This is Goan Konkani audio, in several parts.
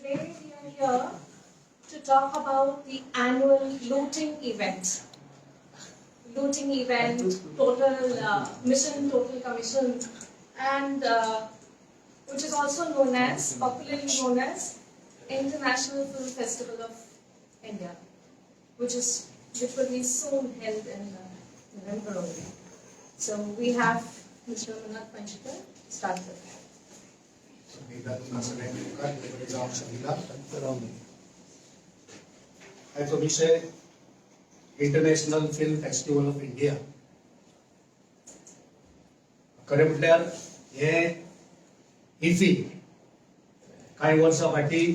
Today we are here to talk about the annual looting event. Looting event, total mission, total commission, and which is also known as, popularly known as, International Film Festival of India, which will be soon held in November only. So we have Mr. Manat Panchikar start with. एकदा तुमकां सगळ्यांक मुखार बरें जावंक शकला. आयचो विशय International Film Festival of India. खरें म्हटल्यार हें इफी कांय वर्सां फाटीं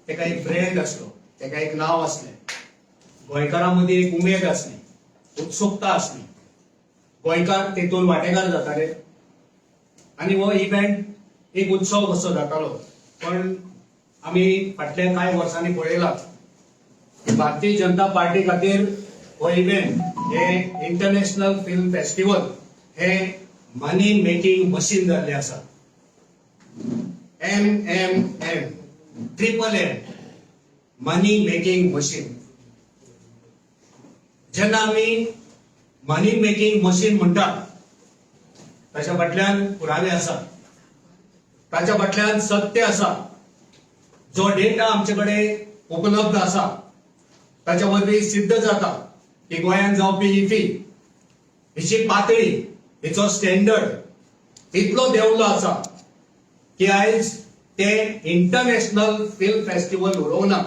तेका एक ब्रँड आसलो, तेका एक नांव आसलें, गोंयकारां मदीं एक उमेद आसली, उत्सुकता आसली, गोंयकार तेतून वांटेकार जाताले आनी हो इव्हेंट एक उत्सव कसो जातालो. पण आमी फाटल्या कांय वर्सांनी पळयलां की भारतीय जनता पार्टी खातीर हो इव्हेंट, हे इंटरनॅशनल फिल्म फेस्टिवल हे मनी मेकिंग मशीन जाल्लें आसा. M M M triple M, money making machine. जेन्ना आमी मनी मेकिंग मशीन म्हणटात, ताच्या फाटल्यान पुरावे आसात, ताच्या फाटल्यान सत्य आसा. जो डेटा आमचे कडेन उपलब्ध आसा, ताच्या वरवीं सिद्ध जाता की गोंयांत जावपी इफी हिची पातळी, हिचो स्टँडर्ड इतलो देंवलो आसा की आयज ते इंटरनॅशनल फिल्म फेस्टिवल उरोवंक ना,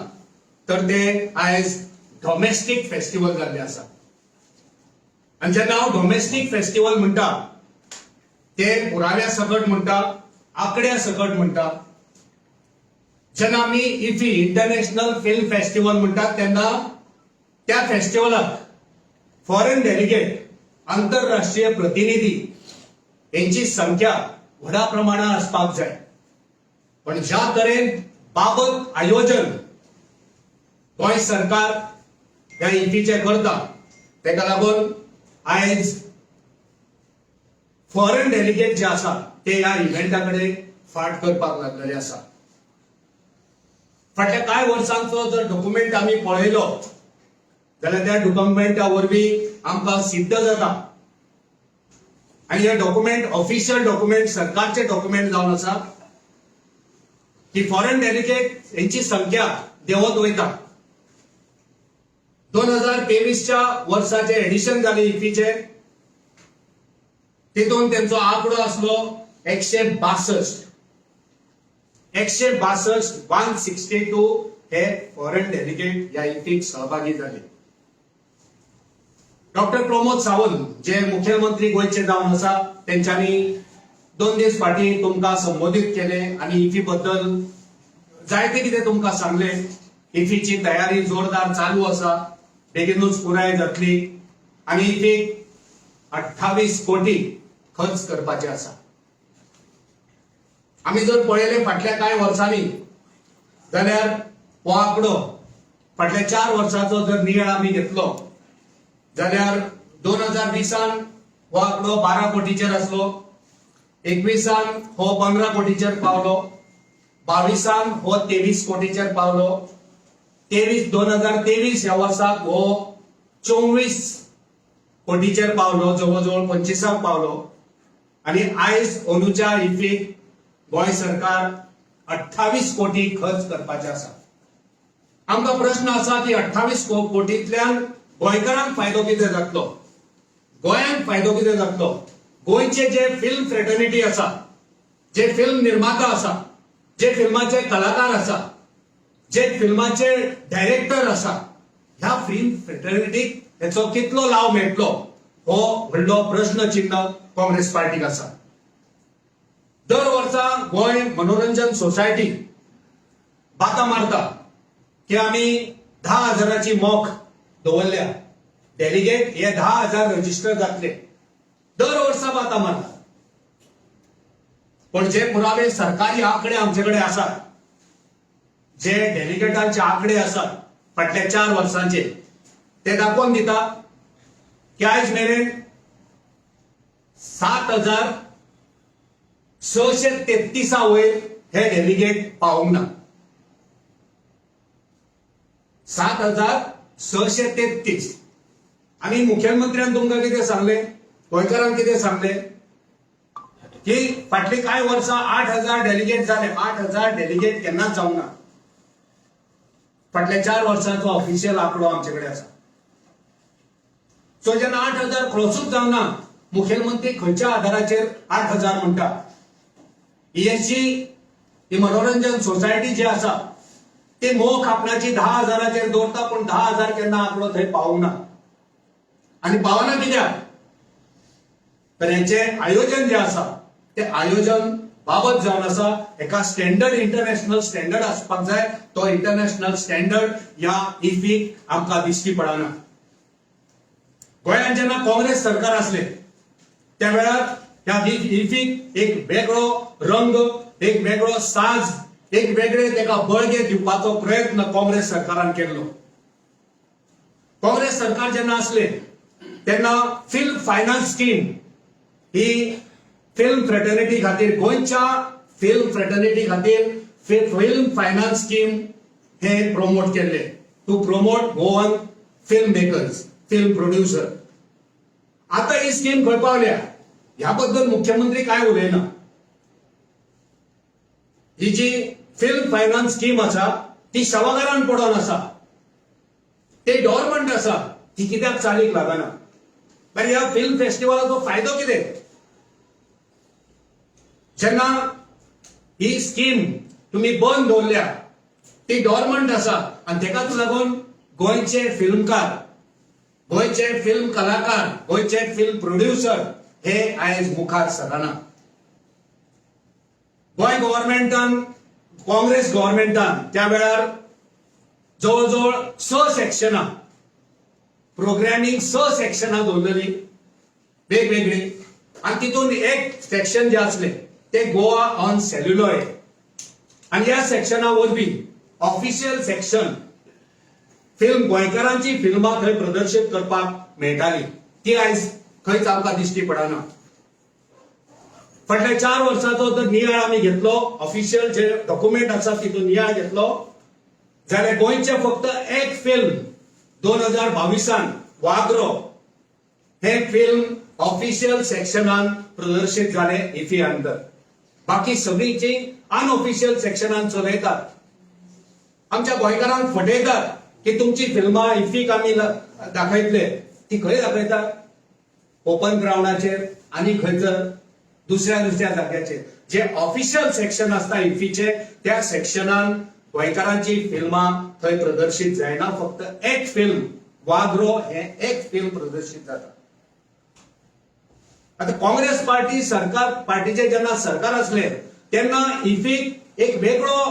तर ते आयज डोमेस्टीक फेस्टिवल जाल्ले आसा. आनी जेन्ना हांव डोमेस्टीक फेस्टिवल म्हणटा, ते पुराव्या सकट म्हणटा, आंकड्या सकट म्हणटा. जेन्ना आमी इफी, इंटरनॅशनल फिल्म फेस्टिवल म्हणटात, तेन्ना त्या फेस्टिवलाक फॉरेन डेलिगेट, आंतरराष्ट्रीय प्रतिनिधी यांची संख्या व्हडा प्रमाणात आसपाक जाय. पण ज्या तरेन बाबत आयोजन गोंय सरकार ह्या इफीचें करता, तेका लागून आयज फॉरेन डेलिगेट जे आसा ते ह्या इव्हेंटा कडेन फाट करपाक लागलेले आसा. फाटल्या कांय वर्सांचो जर डॉक्युमेंट आमी पळयलो जाल्यार त्या डॉक्युमेंटा वरवीं आमकां सिद्ध जाता आनी हे डॉक्युमेंट ऑफिशियल डॉक्युमेंट, सरकारचे डॉक्युमेंट जावन आसा की फॉरेन डेलिगेट यांची संख्या देंवत वयता. 2023च्या वर्साचे एडिशन जाले इफीचे, तितून तेंचो आंकडो आसलो 162, 162, 162 हे फॉरेन डेलिगेट ह्या इफीक सहभागी जाले. डॉक्टर प्रमोद सावंत जे मुख्यमंत्री गोंयचे जावन आसा, तेंच्यांनी 2 दीस फाटीं तुमकां संबोधीत केले आनी इफी बद्दल जायते कितें तुमकां सांगले. इफीची तयारी जोरदार चालू आसा, बेगीनूच पुराय जातली आनी इफीक 28 कोटी खर्च करपाचे आसा. आमी जर पळयलें फाटल्या कांय वर्सांनी जाल्यार हो आंकडो फाटल्या 4 वर्सांचो जर नियाळ आमी घेतलो जाल्यार 2020न हो आंकडो 12 कोटीचेर आसलो, 21न हो 15 कोटीचेर पावलो, 22न हो 23 कोटीचेर पावलो, 2023 ह्या वर्साक हो 24 कोटीचेर पावलो, जवळ जवळ 25 पावलो आनी आयज अंदूच्या इफीक गोंय सरकार 28 कोटी खर्च करपाचे आसा. आमकां प्रश्न आसा की 28 कोटींतल्यान गोंयकारांक फायदो कितें जातलो? गोंयांक फायदो कितें जातलो? गोंयचे जे फिल्म फ्रेटर्निटी आसा, जे फिल्म निर्माता आसा, जे फिल्माचे कलाकार आसा, जे फिल्माचे डायरेक्टर आसा, ह्या फिल्म फ्रेटर्निटीक हेचो कितलो लाव मेळटलो, हो व्हडलो प्रश्न चिन्ह काँग्रेस पार्टीक आसा. दर वर्सा गोंय मनोरंजन सोसायटी बाता मारता की आमी 10,000ची मोख दवरल्या, डेलिगेट हे 10,000 रजिस्टर जातले. दर वर्सा बाता मारता. पण जे पुरावे, सरकारी आंकडे आमचे कडेन आसात, जे डेलिगेटांचे आंकडे आसात फाटल्या 4 वर्सांचे, ते दाखोवन दिता की आयज मेरेन 7633 वयर हे डेलिगेट पावूंक ना. 7,633. आनी मुख्यमंत्र्यान तुमकां कितें सांगलें, गोंयकारांक कितें सांगलें की फाटलीं कांय वर्सां 8,000 डेलिगेट जाले. 8,000 डेलिगेट केन्नाच जावंक ना. फाटल्या 4 वर्सांचो ऑफिशियल आंकडो आमचे कडेन आसा. सो जेन्ना 8,000 क्रॉसूच जावना, मुखेलमंत्री खंयच्या आधाराचेर 8,000 म्हणटा? ईएसजी ही मनोरंजन सोसायटी जी आसा ती मोख आपणाची 10,000चेर दवरता, पूण 10,000 केन्ना आंकडो थंय पावूंक ना. आनी पावना कित्याक? तर हेचें आयोजन जें आसा तें आयोजन बाबत जावन आसा. एका स्टँडर्ड, इंटरनॅशनल स्टँडर्ड आसपाक जाय, तो इंटरनॅशनल स्टँडर्ड ह्या इफीक आमकां दिश्टी पडना. गोंयांत जेन्ना काँग्रेस सरकार आसले त्या वेळार ह्या इफीक एक वेगळो रंग, एक वेगळो साज, एक वेगळे तेका बळगें दिवपाचो प्रयत्न काँग्रेस सरकारान केल्लो. काँग्रेस सरकार जेन्ना आसले तेन्ना फिल्म फायनान्स स्कीम ही फिल्म फ्रेटर्निटी खातीर, गोंयच्या फिल्म फ्रेटर्निटी खातीर फिल्म फायनान्स स्कीम हे promote केल्ले, to promote Goan film makers, film producer. आता ही स्कीम खंय पावल्या ह्या बद्दल मुख्यमंत्री काय उलयना. ही जी फिल्म फायनान्स स्कीम आसा ती शवागारान पडोन आसा, ते डॉर्मंट आसा, ती कित्याक चालीक लागना? मागीर ह्या फिल्म फेस्टिवलाचो फायदो कितें? जेन्ना ही स्कीम तुम्ही बंद दवरल्या, ती डॉर्मंट आसा आनी तेकाच लागून गोंयचे फिल्मकार, गोंयचे फिल्म कलाकार, गोंयचे फिल्म प्रोड्युसर हे आयज मुखार सरना. गोंय गव्हर्मेंटान, काँग्रेस गव्हर्मेंटान त्या वेळार जवळ जवळ 6 सेक्शनां प्रोग्रामींग, 6 सेक्शनां दवरलेली वेगवेगळी आनी तितून एक सेक्शन जे आसले ते गोवा ऑन सेल्युलॉइड. आनी ह्या सेक्शना वरवीं ऑफिशियल सेक्शन फिल्म, गोंयकारांची फिल्मां थंय प्रदर्शीत करपाक मेळटाली. ती आयज खंयच आमकां दिश्टी पडना. फाटल्या 4 वर्सांचो जर नियाळ आमी घेतलो, ऑफिशियल जे डॉक्युमेंट आसा तितून नियाळ घेतलो जाल्यार गोंयचें फक्त एक फिल्म 2022 वागरो हे फिल्म ऑफिशियल सेक्शनान प्रदर्शीत जालें इफी अंदर. बाकी सगळींची अनऑफिशियल सेक्शनान चलयतात. आमच्या गोंयकारांक फटयतात की तुमची फिल्मां इफीक आमी दाखयतले. ती खंय दाखयतात? ओपन ग्रावंडाचेर आनी खंयसर दुसऱ्या दुसऱ्या जाग्याचेर. जे ऑफिशियल सेक्शन आसता इफीचे, त्या सेक्शनान गोंयकारांची फिल्मां थंय प्रदर्शीत जायना. फक्त एक फिल्म वागरो हे एक फिल्म प्रदर्शीत जाता. आता काँग्रेस पार्टी सरकार, पार्टीचे जेन्ना सरकार असले तेन्ना इफीक एक वेगळो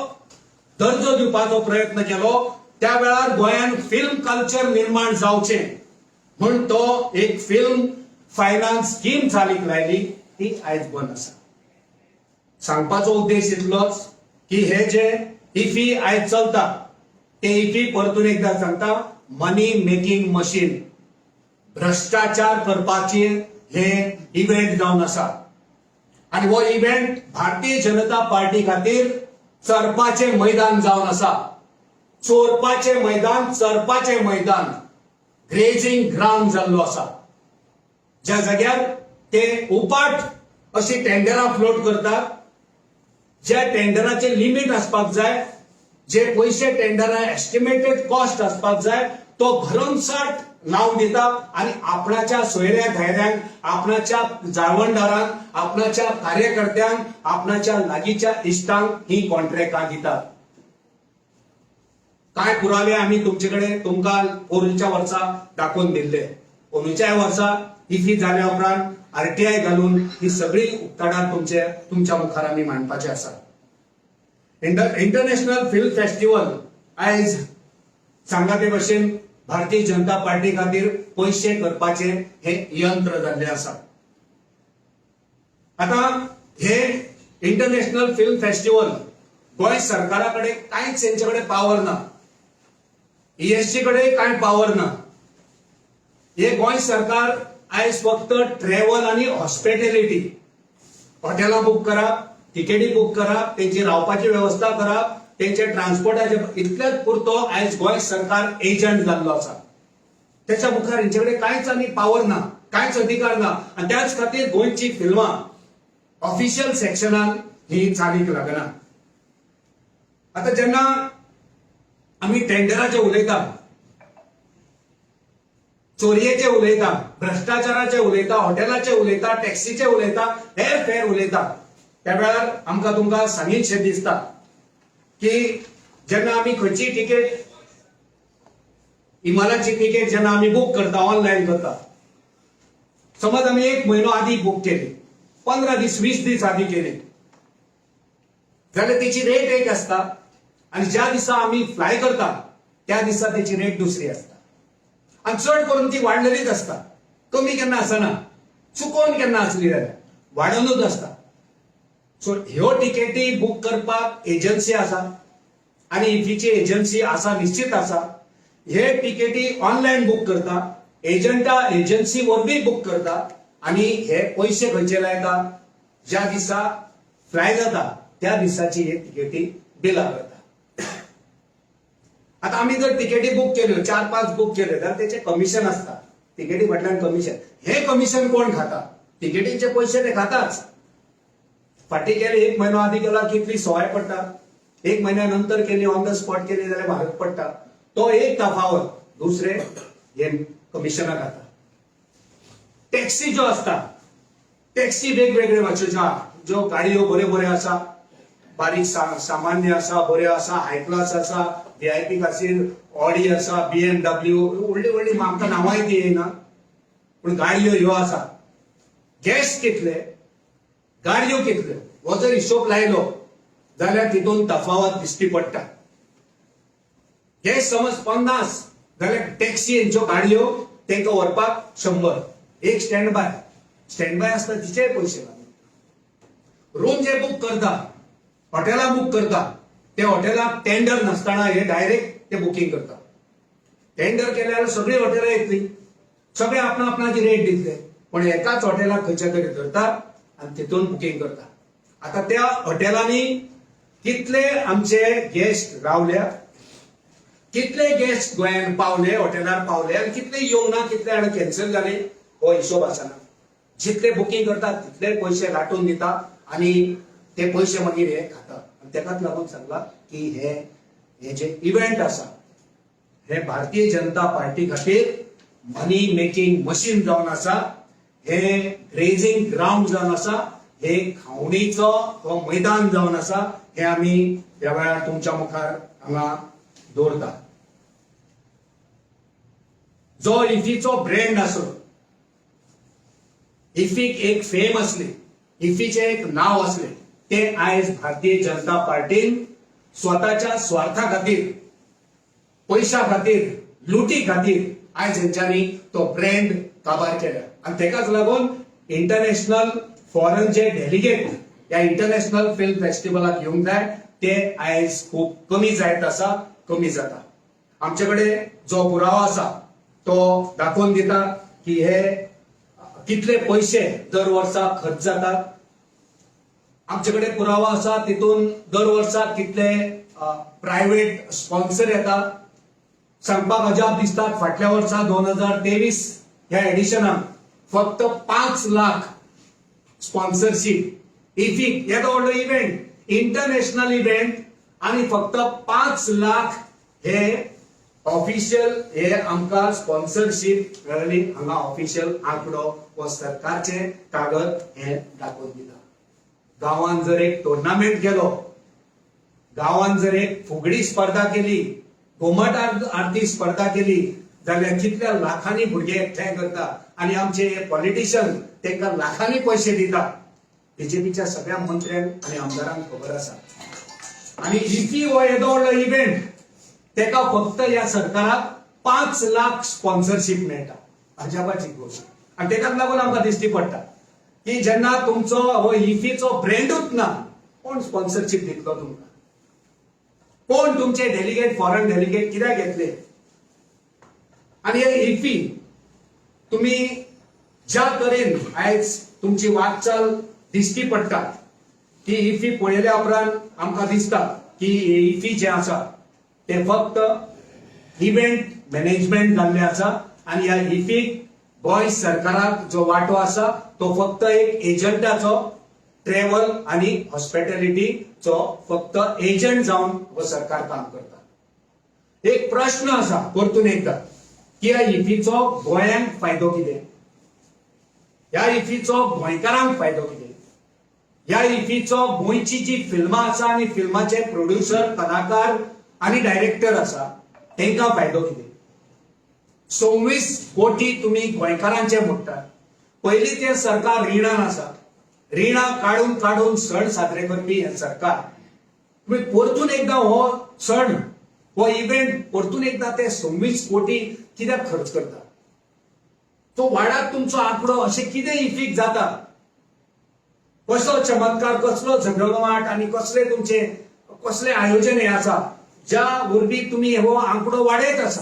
दर्जो दिवपाचो प्रयत्न केलो. त्या वेळार गोंयान फिल्म कल्चर निर्माण जावचें म्हूण तो एक फिल्म फायनान्स स्कीम चालीक लायली, ती आयज बंद आसा. सांगपाचो उद्देश इतलोच की हे जे इफी आयज चलता ते इफी, परतून एकदा सांगता, मनी मेकिंग मशीन, भ्रष्टाचार करपाचे हे इव्हेंट जावन आसा. आनी हो इव्हेंट भारतीय जनता पार्टी खातीर चरपाचें मैदान जावन आसा. चोरपाचें मैदान, चरपाचें मैदान, ग्रेजिंग ग्रावंड जाल्लो आसा, ज्या जाग्यार ते उपाट अशी टेंडरां फ्लोट करतात. ज्या टेंडराचे लिमीट आसपाक जाय, जे पयशे टेंडरा एस्टिमेटेड कॉस्ट आसपाक जाय, तो भरमसाठ लावन दिता आणि आपणाच्या सोयऱ्या धायऱ्यांक, आपणाच्या जाळवणदारांक, आपणाच्या कार्यकर्त्यांक, आपणाच्या लागींच्या इश्टांक ही कॉन्ट्रॅक्टां दितात. काय पुरावे आम्ही तुमचे कडेन तुमकां पोरूंच्या वर्सा दाखोवन दिल्ले. अंदूच्याय वर्सा इफी जाल्या उपरांत आरटीआय घालून ही सगळी उक्ताडार तुमच्या मुखार आमी मांडपाचे आसा. इंटरनॅशनल फिल्म फेस्टिवल आयज सांगा ते भशेन भारतीय जनता पार्टी खातीर पयशे करपाचे हे यंत्र जाल्ले आसा. आता हे इंटरनॅशनल फिल्म फेस्टिवल गोंय सरकारा कडेन कांयच तेंचे कडेन पावर ना, ईएसजी कडेन कांय पावर ना. हे गोंय सरकार आयज फक्त ट्रॅव्हल आनी हॉस्पिटॅलिटी, हॉटेलां बूक करप, तिकेटी बूक करप, तेंची रावपाची वेवस्था करप. तेंचे ट्रान्सपोर्टाचे इतलेच पुरतो आयज गोंय सरकार एजंट जाल्लो आसा. त्याच्या मुखार हेंचे कडेन कांयच आनी पावर ना, कांयच अधिकार ना. आनी त्याच खातीर गोंयची फिल्मां ऑफिशियल सेक्शनान ही चालीक लागना. आता जेन्ना आमी टेंडराचे उलयता, चोरयेचे उलयता, भ्रष्टाचाराचे उलयता, हॉटेलाचे उलयता, टॅक्सीचे उलयता, हेर फेर उलयता, त्या वेळार आमकां तुमकां सांगीतशें दिसता की जेन्ना आमी खंयची तिकेट, इमानाची तिकेट जेन्ना आमी बूक करता, ऑनलायन करता, समज आमी एक म्हयनो आदी बूक केली, 15 दीस 20 दीस आदी केली जाल्यार तेची रेट एक आसता आनी ज्या दिसा आमी फ्लाय करता त्या दिसा तेची रेट दुसरी आसता. आनी चड करून ती वाडलेलीच आसता, कमी केन्ना आसना, चुकोवन केन्ना आसली जाल्यार वाडोवनूच आसता. सो ह्यो तिकेटी बूक करपाक एजन्सी आसा आनी इफीची एजन्सी आसा, निश्चित आसा. हे तिकेटी ऑनलायन बूक करता, एजंटा एजन्सी वरवीं बूक करता आनी हे पयशे खंयचे लायता, ज्या दिसा फ्लाय जाता त्या दिसाची हे तिकेटी बिलां करता. आता आमी जर तिकेटी बूक केल्यो, 4-5 बूक केल्यो जाल्यार तेचे कमिशन आसता, तिकेटी फाटल्यान कमिशन. हे कमिशन कोण खाता? तिकेटीचे पयशे ते खाताच. फाटीं केले, एक म्हयनो आदी केला कितली सवाय पडटा, एक म्हयन्या नंतर केली, ऑन the spot केली जाल्यार म्हारग पडटा. तो एक तफावत. दुसरे हे कमिशना खाता. टॅक्सी ज्यो आसता, टॅक्सी वेगवेगळे भाशेच्यो आहा, ज्यो गाडयो बऱ्यो बऱ्यो आसा, बारीक सामान्य आसा, बऱ्यो आसा, हाय क्लास आसा, व्हीआयपी क्लासीर ऑडी आसा, बीएमडब्ल्यू, व्हडली व्हडली, आमकां नांवांय ती येयना, पूण गाडयो ह्यो आसा. गॅस कितले, गाडयो कितल्यो, हो जर हिशोब लायलो जाल्यार तितून तफावत दिश्टी पडटा. गॅस समज 50 जाल्यार टॅक्सी हेंच्यो गाडयो तांकां व्हरपाक 100, एक स्टँड बाय, स्टँड बाय आसता तिचेय पयशे लागता. रूम जे बूक करता, हॉटेलां बूक करता, ते हॉटेलाक टेंडर नासतना हे डायरेक्ट ते बुकींग करता. टेंडर केल्यार सगळीं हॉटेलां येतली, सगळे आपणा आपणाची रेट दितले, पण एकाच हॉटेलाक खंयच्या तरी धरता आनी तितून बुकींग करता. आता त्या हॉटेलांनी कितले आमचे गेस्ट रावल्या, कितले गेस्ट गोंयान पावले, हॉटेलार पावले आनी कितले येवंक ना, कितले जाणां कॅन्सल जाले, हो हिशोब आसना. जितले बुकींग करतात तितले पयशे लाटून दिता आनी ते पयशे मागीर हे खाता. आनी तेकाच लागून सांगला की हे हे जे इव्हेंट आसा हे भारतीय जनता पार्टी खातीर मनी मेकिंग मशीन जावन आसा, हे ग्रेझिंग ग्रावंड जावन आसा, हे खावणीचो हो मैदान जावन आसा. हे आमी ह्या वेळार तुमच्या मुखार हांगा दवरता. जो इफीचो ब्रँड आसलो, इफीक एक फेम असली, इफीचें एक नांव असलें, ते आयज भारतीय जनता पार्टीन स्वताच्या स्वार्था खातीर, पयशा खातीर, लुटी खातीर आयज हेंच्यांनी तो ब्रँड काबार केल्या. आनी तेकाच लागून इंटरनॅशनल फॉरन जे डेलिगेट ह्या इंटरनॅशनल फिल्म फेस्टिवलाक येवंक जाय ते आयज खूब कमी जायत आसा, कमी जाता. आमचे कडेन जो पुरावो आसा तो दाखोवन दिता की हे कितले पयशे दर वर्सा खर्च जातात. आमचे कडेन पुरावो आसा तितून दर वर्सा कितले प्रायव्हेट स्पॉन्सर येता. सांगपाक अजाप दिसतात, फाटल्या वर्सा 2023 ह्या एडिशनाक फक्त 5 लाख स्पॉन्सरशीप इफीक. येदो व्हडलो इव्हेंट, इंटरनॅशनल इव्हेंट, आनी फक्त 5 लाख हे ऑफिशियल हे आमकां स्पॉन्सरशीप मेळ्ळी. हांगा ऑफिशियल आंकडो हो सरकारचे कागद हे दाखोवन दिता. गांवान जर एक टुर्नामेंट केलो, गांवान जर एक फुगडी स्पर्धा केली, घुमट आरती स्पर्धा केली जाल्यार कितल्या लाखांनी भुरगे एकठांय करता आनी आमचे पॉलिटिशियन तांकां लाखांनी पयशे दिता. बीजेपीच्या सगळ्या मंत्र्यांक आनी आमदारांक खबर आसा. आनी इफी हो येदो व्हडलो इव्हेंट, तेका फक्त ह्या सरकाराक 5 लाख स्पॉन्सरशीप मेळटा, अजापाची गोश्ट. आनी तेकाच लागून आमकां दिश्टी पडटा की जेन्ना तुमचो हो इफीचो ब्रँडूच ना, कोण स्पॉन्सरशीप दितलो तुमकां? कोण तुमचे डेलिगेट, फॉरन डेलिगेट कित्याक घेतले? आनी हे इफी तुम्ही ज्या तरेन आयज तुमची वाटचाल दिश्टी पडटा, ती इफी पळयल्या उपरांत आमकां दिसता की इफी जे आसा ते फक्त इव्हेंट मॅनेजमेंट जाल्ले आसा आनी ह्या इफीक गोंय सरकाराक जो वांटो आसा तो फक्त एक एजंटाचो, ट्रॅव्हल आनी हॉस्पिटॅलिटीचो फक्त एजंट जावन हो सरकार काम करता. एक प्रश्न आसा परतून एकदा की ह्या इफीचो गोंयांक फायदो कितें, ह्या इफीचो गोंयकारांक फायदो कितें, ह्या इफीचो गोंयची जी फिल्मां आसा आनी फिल्माचे प्रोड्युसर, कलाकार आनी डायरेक्टर आसा तांकां फायदो कितें. 26 कोटी तुमी गोंयकारांचे मोडटात. पयलीं तें सरकार रिणान आसा, रिणां काडून काडून सण साजरे करपी हें सरकार. तुमी परतून एकदां हो सण, हो इव्हेंट परतून एकदां ते 26 कोटी कित्याक खर्च करता? तो वाडात तुमचो आंकडो, अशें कितें इफीक जाता? कसलो चमत्कार, कसलो झगडवाट आनी कसले तुमचे कसले आयोजन हे आसा ज्या वरवीं तुमी हो आंकडो वाडयत आसा,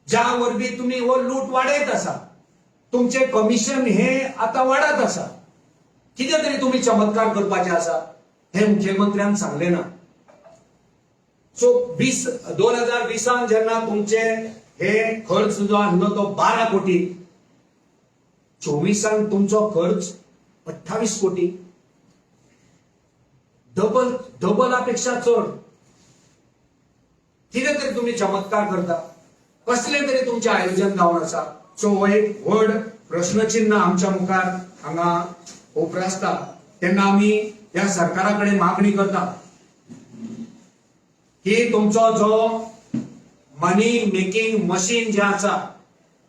ज्या वरवीं तुमी हो लूट वाडयत आसा, तुमचे कमिशन हे आतां वाडत आसा. कितें तरी तुमी चमत्कार करपाचे आसा हें मुखेलमंत्र्यान सांगलें ना. सो 2020 जेन्ना तुमचे हे खर्च जो आसलो तो 12 कोटी, 24 तुमचो खर्च 28 कोटी, डबल, डबला पेक्षा चड. कितें तरी तुमी चमत्कार करता, कसलें तरी तुमचें आयोजन जावन आसा. सो हो एक व्हड प्रश्नचिन्ह आमच्या मुखार हांगा उप्रासता. तेन्ना आमी ह्या सरकारा कडेन मागणी करता की तुमचो जो मनी मेकिंग मशीन जें आसा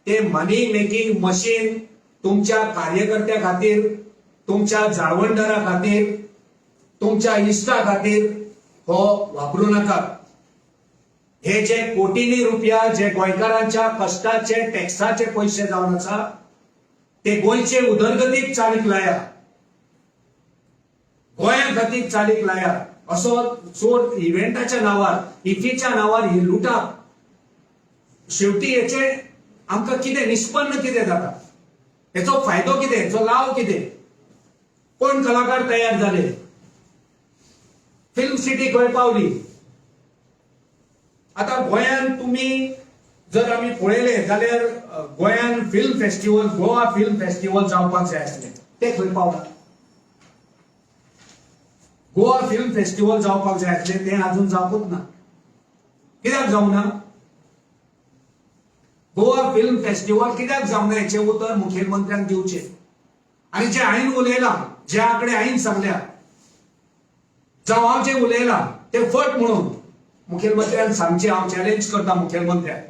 ते मनी मेकिंग मशीन तुमच्या कार्यकर्त्या खातीर, तुमच्या जाळवणदारा खातीर, तुमच्या इश्टा खातीर हो वापरू नाकात. हे जे कोटींनी रुपया जे गोंयकारांच्या कश्टाचे, टॅक्साचे पयशे जावन आसा ते गोंयचे उदरगतीक चालीक लाया, गोंया खातीर चालीक लाया. असो चोर इव्हेंटाच्या नांवार, इफीच्या नांवार ही लुटाप, शेवटी हेचे आमकां कितें निष्पन्न कितें जाता, हेचो फायदो कितें, हेचो लाव कितें? कोण कलाकार तयार जाले? फिल्म सिटी खंय पावली? आतां गोंयांत तुमी जर आमी पळयले जाल्यार गोंयान film festival, Goa film festival जावपाक जाय आसलें, तें खंय पावलां? गोवा फिल्म फेस्टिवल जावपाक जाय आसलें, तें अजून जावपूच ना. कित्याक जावना गोवा फिल्म फेस्टिवल? कित्याक जावना हेचें उतर मुखेलमंत्र्यान दिवचें. आनी जे हांवें उलयलां, जे आंकडे हांवें सांगल्या, जावं हांव जें उलयलां तें फट म्हणून मुखेलमंत्र्यान सांगचें. हांव चॅलेंज करता मुखेलमंत्र्याक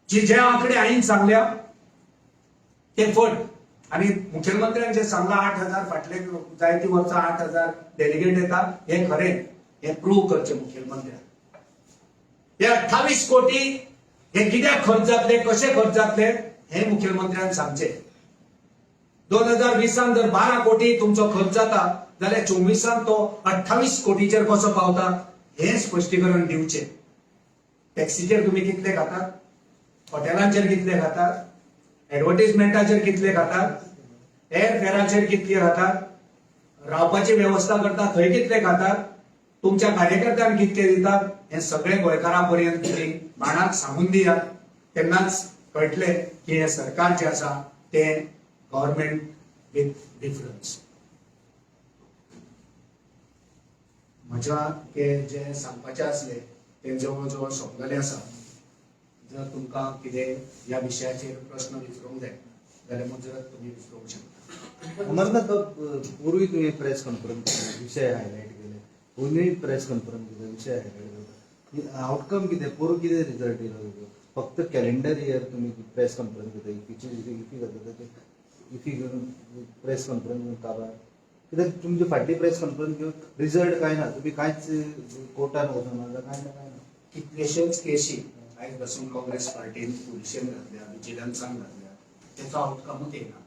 की जे आंकडे हांवें सांगल्या ते फट आनी मुखेलमंत्र्यान जे सांगला 8,000, फाटले जायतीं वर्सां 8,000 डेलिगेट येता, हें खरें, हें प्रूव करचें मुखेलमंत्र्यान. हे 28 कोटी हे कित्याक खर्च जातले, कशे खर्च जातले हें मुखेलमंत्र्यान सांगचें. 2020 जर 12 कोटी तुमचो खर्च जाता जाल्यार 24 तो 28 कोटीचेर कसो पावता हें स्पश्टीकरण दिवचें. टॅक्सीचेर तुमी कितले खातात, हॉटेलांचेर कितले खातात, एडवर्टीजमेंटाचेर कितले खातात, एअर फेराचेर कितले खातात, रावपाची वेवस्था करता थंय कितले खातात, तुमच्या कार्यकर्त्यांक कितले दितात, हें सगळें गोंयकारां पर्यंत तुमी माणाक सांगून दियात. तेन्नाच कळटलें की हें सरकार जें आसा तें गव्हर्मेंट विथ डिफरन्स. म्हज्या के जें सांगपाचें आसलें तें जवळ जवळ सोंपलेलें आसा. जर तुमकां कितें ह्या विशयाचेर प्रस्न विचारूंक जाय जाल्यार मुजरत तुमी विचारूंक शकता. अमरनाथ बाब, पूर्वी तुम्ही प्रेस कॉन्फरन्स विषय हायलायट केले, पूर्वी प्रेस कॉन्फरन्स विषय हायलायट केलो, आउटकम कितें? पोरू कितें रिजल्ट येयलो? फक्त कॅलेंडर इयर तुम्ही प्रेस कॉन्फरन्स घेता, इफीची इफी घेता, ताचे इफी घेवन प्रेस कॉन्फरन्स घेवन काबार कित्याक? तुमची फाटली प्रेस कॉन्फरन्स घेवन रिजल्ट कांय ना, तुमी कांयच कोर्टान वचूना जाल्यार कांय ना, कांय ना. कितलेशेच केशी आयज पासून काँग्रेस पार्टीन पुलिशेन घातल्या, विजिलन्सान घातल्या, तेचो आउटकमूच येना.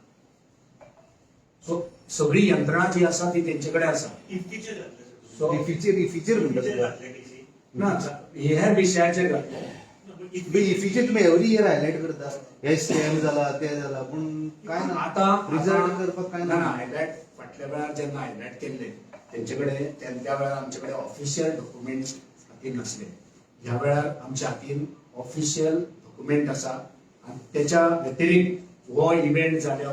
सो सगळी यंत्रणा जी आसा ती तेंचे कडेन आसा. इफ्फीचेर घातले. सो इफीचेर, इफीचेर म्हणटा इफ्फीचेर तुका. घातले केसी. ना, ह्या विशयाचेर घातले. इफीचेर तुमी एवरी इयर हायलायट करता, हे स्कॅम जाला, ते जाला, पूण काय ना, आतां रिजल्ट करपाक काय ना. ना. हायलायट फाटल्या वेळार जेन्ना हायलायट केल्ले तेंचे कडेन त्या वेळार आमचे कडेन ऑफिशियल डॉक्युमेंट हातीन नासले. ह्या वेळार आमच्या हातीन ऑफिशियल डॉक्युमेंट आसा आनी तेच्या व्यतिरिक्त हो इव्हेंट जाल्या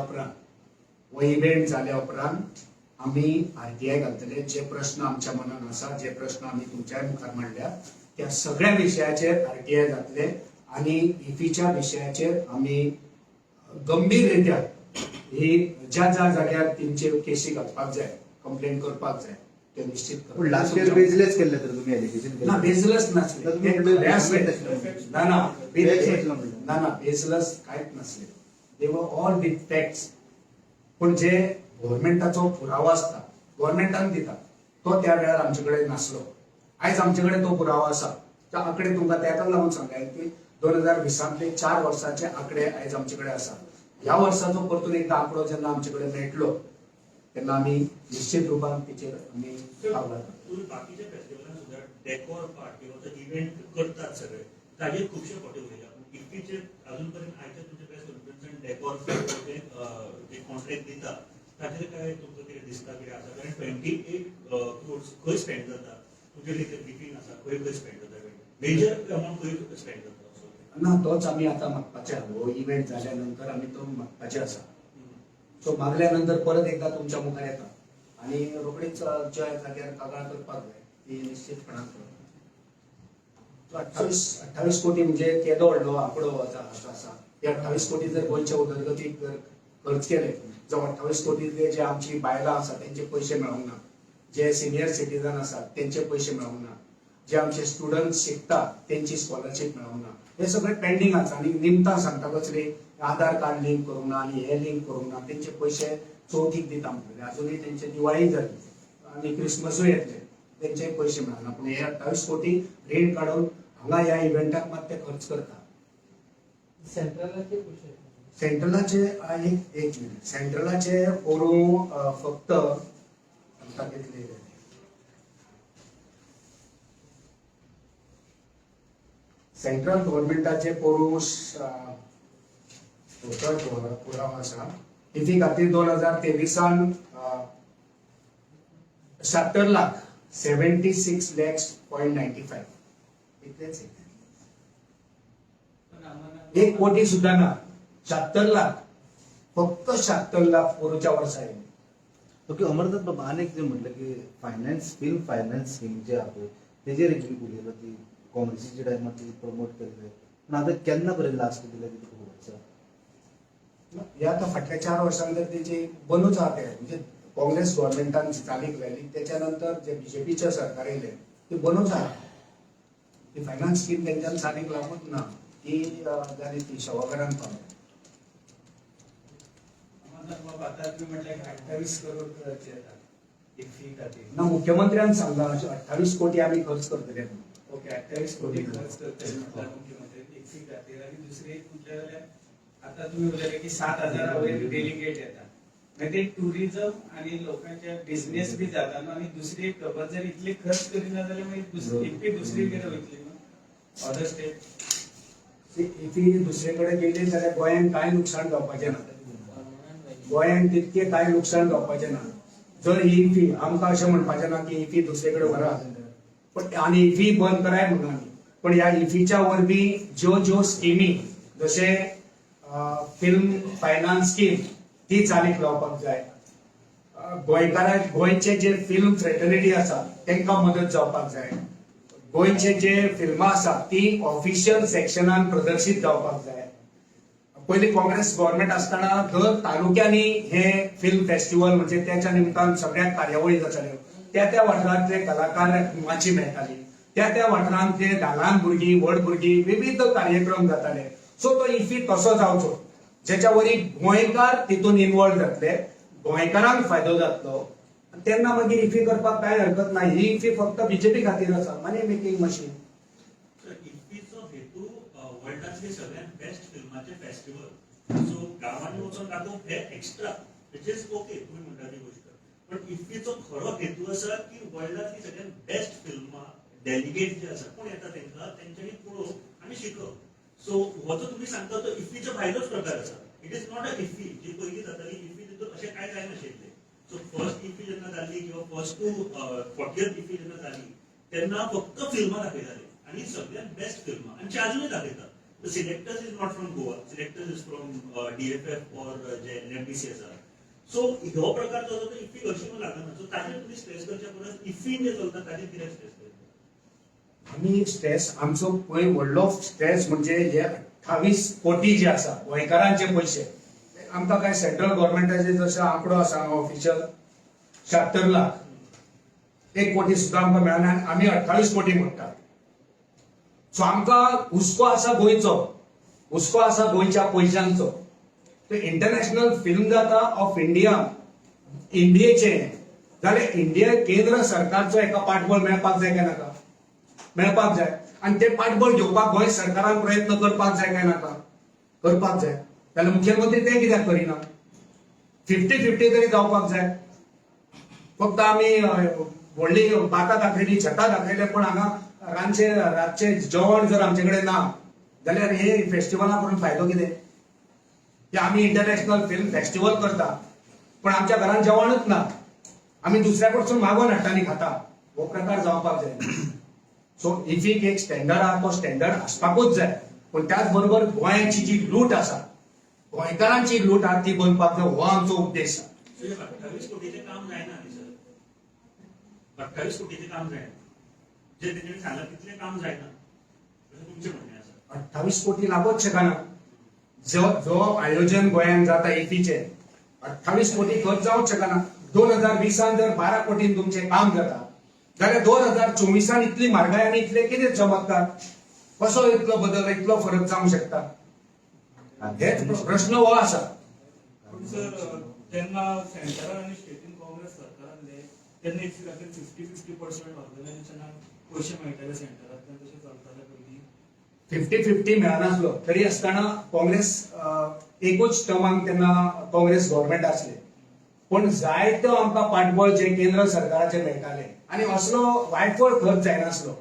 उपरांत आमी आरटीआय घालतले. जे प्रश्न आमच्या मनान आसा, जे प्रश्न आमी तुमच्या मुखार मांडल्या, त्या सगळ्या विशयाचेर आरटीआय जातले आनी इफीच्या विशयाचेर आमी गंभीर रित्या ही ज्या ज्या जाग्यार तेंचेर केसी घालपाक जाय, कंप्लेन करपाक जाय, ते निश्चित पूण करतले. लास्ट इयर बेजलेस केल्ले तर तुम्ही एलिगेशन? ना, बेजलस नासले. तर तुम्ही ते खरे आसले. ना ना. Facts नासले म्हणले. ना ना, बेजलस कांयच नासले. They were all with facts. पूण जे गव्हर्मेंटाचो पुरावो आसता, गव्हर्मेंटान दिता, तो त्या वेळार आमचे कडेन नासलो. आयज आमचे कडेन तो पुरावो आसा. तो आंकडे तुमकां तेका लागून सांगले की 2020तांतले 4 वर्साचे आंकडे आयज आमचे कडेन आसा. ह्या वर्साचो परतून एकदा आंकडो जेन्ना आमचे कडेन मेळटलो तेन्ना आमी निश्चित रुपान तेचेर आमी पावलां. तुम्ही बाकीच्या फेस्टिवलान सुद्धा डेकोर पार्ट किंवा जो इव्हेंट करतात सगळे, ताजेर खुबशे फावटी उलयल्या, पूण इफ्फीचेर अजून पर्यंत आयच्या तुमच्या प्रेस कॉन्फरन्सान डेकोर जे कॉन्ट्रॅक्ट दिता ताचेर काय तुमकां कितें दिसता, कितें आसा? कारण 28 क्रोर्स खंय स्पेंड जाता, तुमचे ब्रिफींग आसा, खंय खंय स्पेंड जाता, मेजर अमावंट खंय स्पेंड जाता असो? ना, तोच आमी आतां मागपाचे आहा. हो इव्हेंट जाल्या नंतर आमी तो मागपाचे आसा. सो मागल्या नंतर परत एकदा तुमच्या मुखार येता आनी रोखडीच ज्या जाग्यार कागाळ करपाक जाय ती निश्चितपणान करता. 28 कोटी म्हणजे केदो व्हडलो आंकडो आसा. हे 28 कोटी जर गोंयच्या उदरगतीक जर खर्च केले जावं, 28 कोटी जे आमची बायलां आसा तेंचे पयशे मेळोंक ना, जे सिनियर सिटीजन आसात तेंचे पयशे मेळोंक ना, जे आमचे स्टुडंट शिकता तेंची स्कॉलरशीप मेळोंक ना, हे सगळे पेंडींग आसा. आनी निमतां सांगता कसली, आधार कार्ड लिंक करूंक ना आनी हे लिंक करूंक ना, तेंचे पयशे चवथीक दिता म्हणटले, अजुनूय तेंचे दिवाळी जाली आनी क्रिसमसूय येतले, तेंचे पयशे मेळना. पूण हे 28 कोटी रीण काडून हांगा ह्या इव्हेंटाक मात ते खर्च करता. सेंट्रलाचे पयशे? सेंट्रलाचे एक एक मिनिट. सेंट्रलाचे पोरूं फक्त आमकां कितले, सेंट्रल गव्हर्मेंटाचे पोरूं टोटल पुरावो आसा. इफी खातीर 2023 76 लाख, 76 lakhs.95 इतलेच. 1 कोटी सुद्धा ना, 76 लाख, फक्त 76 लाख पोरूच्या वर्सा येयले. ओके अमरनाथ बाबा, आनी एक जे म्हटलं की फायनान्स, फिल्म फायनान्स स्कीम जे आहा पळय तेजेर एक उलयलो, ती काँग्रेसीच्या टायमार ती प्रमोट केल्ले, पूण आतां केन्ना पर्यंत लास्ट दिल्या ती तुका खबर आसा? ह्या आतां फाटल्या 4 वर्सां तर तेजी बंदूच आहा. ते म्हणजे काँग्रेस गव्हर्मेंटान चालीक लायली, त्याच्या नंतर जे बीजेपीचे सरकार येयले ती बंदूच आहा. ती फायनान्स स्कीम तेंच्यान चालीक लावूंक ना. ती जाली, ती शवागरान पावली. अमरनाथ बाबा, आता तुम्ही म्हटलं की 28 करोड खर्च येतात इफ्फी खातीर. ना, मुख्यमंत्र्यान सांगला 28 कोटी आमी खर्च करतले. ओके, 28 कोटी खर्च करतले म्हटलं मुख्यमंत्री इफ्फी खातीर. आणि दुसरे एक म्हटलं जाल्यार आता तुम्ही उलयले की 7,000 वयर डेलिगेट येतात, मागीर ते टुरिझम आणि लोकांचे बिझनेस बी जाता न्हू. आणि दुसरी एक खबर, जर इतले खर्च करिना जाल्यार मागीर इफ्फी दुसरीकडे वयतली न्हू, अदर स्टेट? इफी दुसरे कडेन गेली जाल्यार गोंयांक कांय नुकसान जावपाचें ना. गोंयांक तितकें कांय नुकसान जावपाचें ना. जर ही इफी, आमकां अशें म्हणपाचें ना की इफी दुसरे कडेन व्हरा, पण आनी इफी बंद कराय म्हणून आमी, पण ह्या इफीच्या वरवीं ज्यो ज्यो स्किमी, जशें फिल्म फायनान्स स्कीम, ती चालीक लावपाक जाय. गोंयकारांक, गोंयचे जे फिल्म फ्रेटर्निटी आसा तांकां मदत जावपाक जाय. गोंयचे जे फिल्मां आसा ती ऑफिशियल सेक्शनान प्रदर्शीत जावपाक जाय. पयलीं काँग्रेस गव्हर्मेंट आसतना दर तालुक्यांनी हे फिल्म फेस्टिवल, म्हणजे त्याच्या निमतान सगळ्या कार्यावळी जाताल्यो. त्या त्या वाठारांतले कलाकार माची मेळटाली, त्या त्या वाठारांतले ल्हान भुरगीं, व्हड भुरगीं, विविध कार्यक्रम जाताले. सो तो इफी तसो जावचो जेच्या वरी गोंयकार तितून इन्वॉल्व जातले, गोंयकारांक फायदो जातलो, तेन्ना मागीर इफी करपाक कांय हरकत ना. ही इफी फक्त बीजेपी खातीर आसा, मनी मेकिंग मशीन. तर इफ्फीचो हेतू वर्ल्डांतले सगळ्यात बेस्ट फिल्माचे फेस्टिवल, सो गांवांनी वचून दाखोवप हे एक्स्ट्रा, which is okay, तुम्ही म्हणटा ती गोष्ट. पण इफ्फीचो खरो हेतू आसा की वर्ल्डांतली सगळ्यात बेस्ट फिल्मां, डेलिगेट जे आसा, कोण येता तेंकां तेंच्यांनी पळोवप आनी शिकप. सो हो जो तुम्ही सांगता तो इफ्फीच्या भायलोच प्रकार आसा. It is not a IFFI. जी पयलीं जाताली इफ्फी, तितून अशें कांय जायनाशिल्लें. सो फर्स्ट इफ्फी जेन्ना जाल्ली किंवा फर्स्ट टू 40th IFFI जेन्ना जाली तेन्ना फक्त फिल्मां दाखयताले आनी सगळ्यात बेस्ट फिल्मां आनी अजुनूय दाखयतात. The selectors is not from Goa, selectors is from DFF or J NFDC आसा. सो ह्यो प्रकार जो आसा तो इफ्फी हरशीं लागना. सो ताजेर तुमी स्ट्रेस करच्या परस इफ्फीन जे चलता ताजेर कित्याक स्ट्रेस करता? आमी स्ट्रेस आमचो पळय, व्हडलो स्ट्रेस म्हणजे हे 28 कोटी जे आसा गोंयकारांचे पयशे. आमकां काय सेंट्रल गव्हर्मेंटाचे जसो आंकडो आसा ऑफिशियल 76 लाख, 1 कोटी सुद्दां आमकां मेळना आनी आमी 28 कोटी म्हणटात. सो आमकां हुस्को आसा गोंयचो, हुस्को आसा गोंयच्या पयशांचो. ते इंटरनॅशनल फिल्म जाता ऑफ इंडिया, इंडियेचे जाल्यार इंडिया केंद्र सरकारचो एका पाठबळ मेळपाक जाय काय नाका? मेळपाक जाय. आनी ते पाठबळ घेवपाक गोंय सरकारान प्रयत्न करपाक जाय काय नाका? करपाक जाय. जाल्यार मुख्यमंत्री ते कित्याक करिना? 50-50 तरी जावपाक जाय. फक्त आमी व्हडली बातां दाखयली, छतां दाखयले, पण हांगा रांदचे रातचे जेवण जर आमचे कडेन ना जाल्यार हे फेस्टिवला करून फायदो कितें? की आमी इंटरनॅशनल फिल्म फेस्टिवल करता पण आमच्या घरान जेवणच ना, आमी दुसऱ्या कडसून मागोवन हाडटा आनी खाता, हो प्रकार जावपाक जाय. सो इफीक एक स्टँडर्ड आहा, तो स्टँडर्ड आसपाकूच जाय, पूण त्याच बरोबर गोंयाची जी लूट आसा, गोंयकारांची लूट आहा, ती बंद जाय, हो आमचो उद्देश आसा. सो 28 कोटीचें काम जायना न्ही सर? 28 कोटीचें काम जायना जे तेंच्यांनी सांगलां तितलें काम जायना अशें तुमचें म्हणणें आसा? 28 कोटी लागूच शकना. जो जो आयोजन गोंयांत जाता इफीचे, 28 कोटी खर्च जावंक शकना. 2020 जर 12 कोटीन तुमचें काम जाता जाल्यार 2024 इतली म्हारगाय आनी इतले कितें चमत्कार? कसो इतलो बदल, इतलो फरक जावंक शकता? हेच प्रश्न हो आसा. पूण सर, जेन्ना सेंटरान आनी स्टेटीन काँग्रेस सरकार आसले तेन्ना इफ्फी खातीर 50-50% ऑर्गनायझेशनाक पयशे मेळटाले सेंटरांतल्यान, तशें चलताले पयलीं. 50-50 मेळनासलो तरी आसतना काँग्रेस एकूच टर्माक तेन्ना काँग्रेस गव्हर्मेंट आसले, पूण जायतो आमकां पाठबळ जे केंद्र सरकाराचे मेळटाले आनी असलो वायफळ खर्च जायनासलो,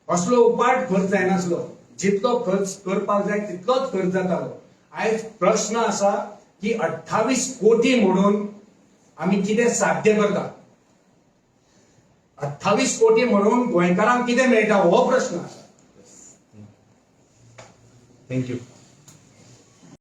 असलो उपाट खर्च जायनासलो. जितलो खर्च करपाक जाय तितलोच खर्च जातालो. आयज प्रश्न आसा की 28 कोटी म्हणून आमी कितें साध्य करता? 28 कोटी म्हणून गोंयकारांक कितें मेळटा, हो प्रश्न आसा. Thank you.